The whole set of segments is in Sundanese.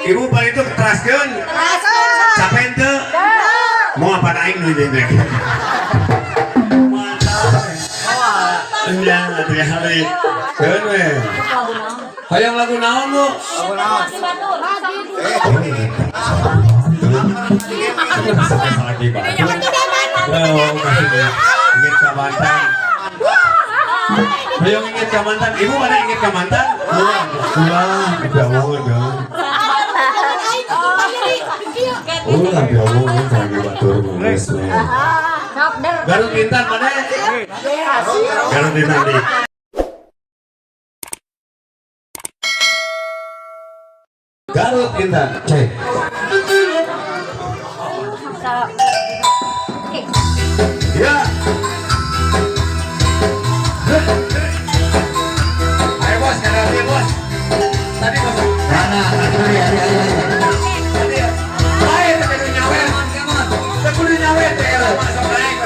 Ibu paling itu teraskeun. Capek henteu? Mau apa aing nu ini? Mantap. Iya, atuh ya hari. Keun we. Hayang lagu naon, Bu? Lagu naon? Lagi Oh, inget ka mantan. Hayang inget ka mantan. Ibu mana inget ka mantan? Ulah, ulah, diomongin dong. Ulah diomongin lagi batur geus we. Garut Intan mana? Garut Intan di. Garut Intan. Cek. Ya. Ayo bos, kada bos. Tadi bos. Mana? Hari hari hari. Tadi. Ayo teh kudu nyawer. Teh kudu nyawer teh era masuk naik.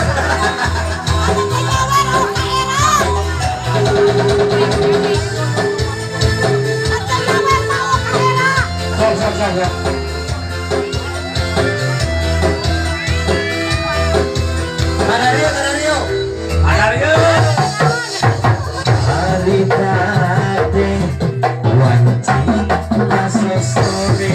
Sok sok sok sok. Kadario, kadario. Adario. Harita teh wanci asesore.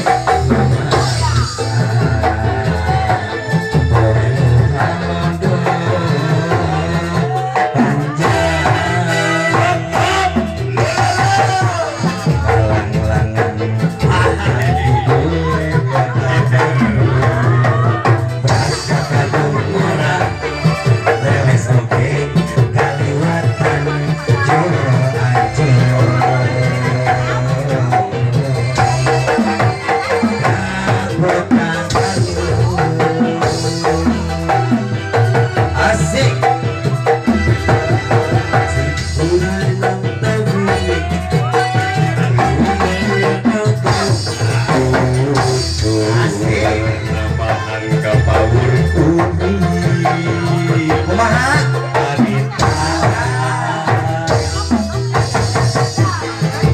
Asik. Asik. Nambahan ka paur. Kumaha? Harita.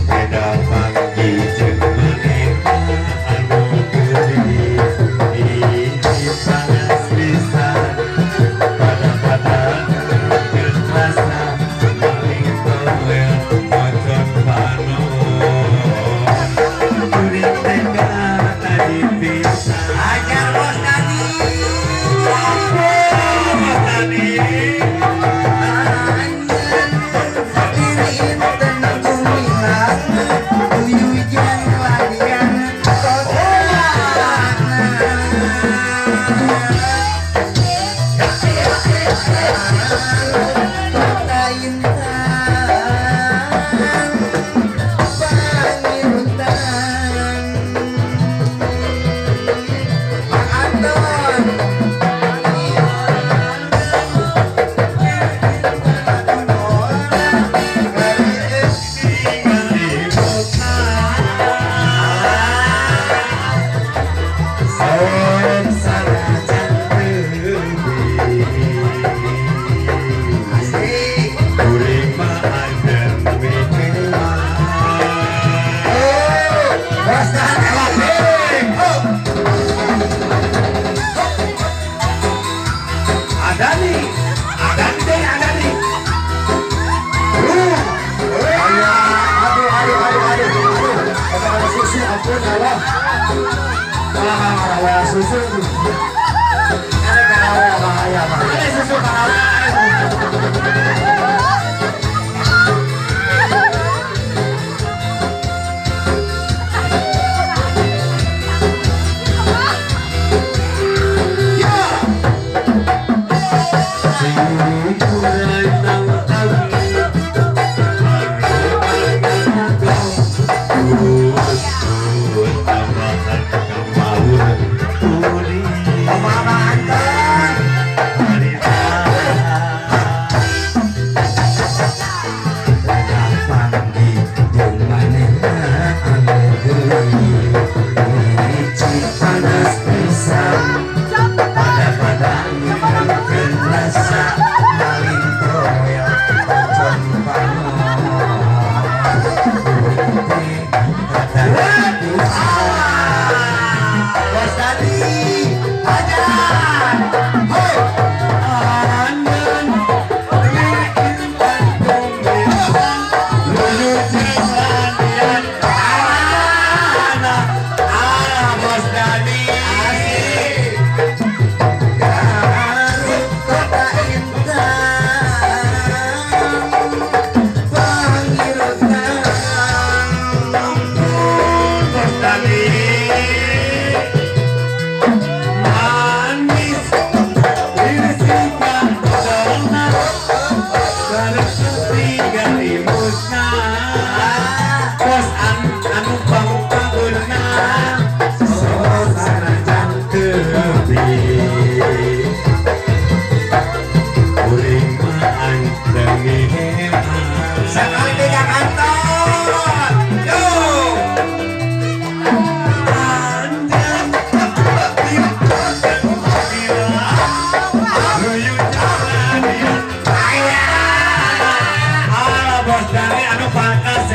Beda manggih jeung manehna anu geulis hiji panas pisan pada-pada geus rasa maling towel mocon panon kuring teh tadi pisan. Ajar bos tadi. Bos tadi. Ada nih, ada nih deh, ada nih. Aduh, aduh, aduh, aduh, aduh. Ada susu, ampun, ya Allah. Ah, susu. Ada karawa, bahaya, bahaya. Ada susu karawa.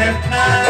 Kasepna.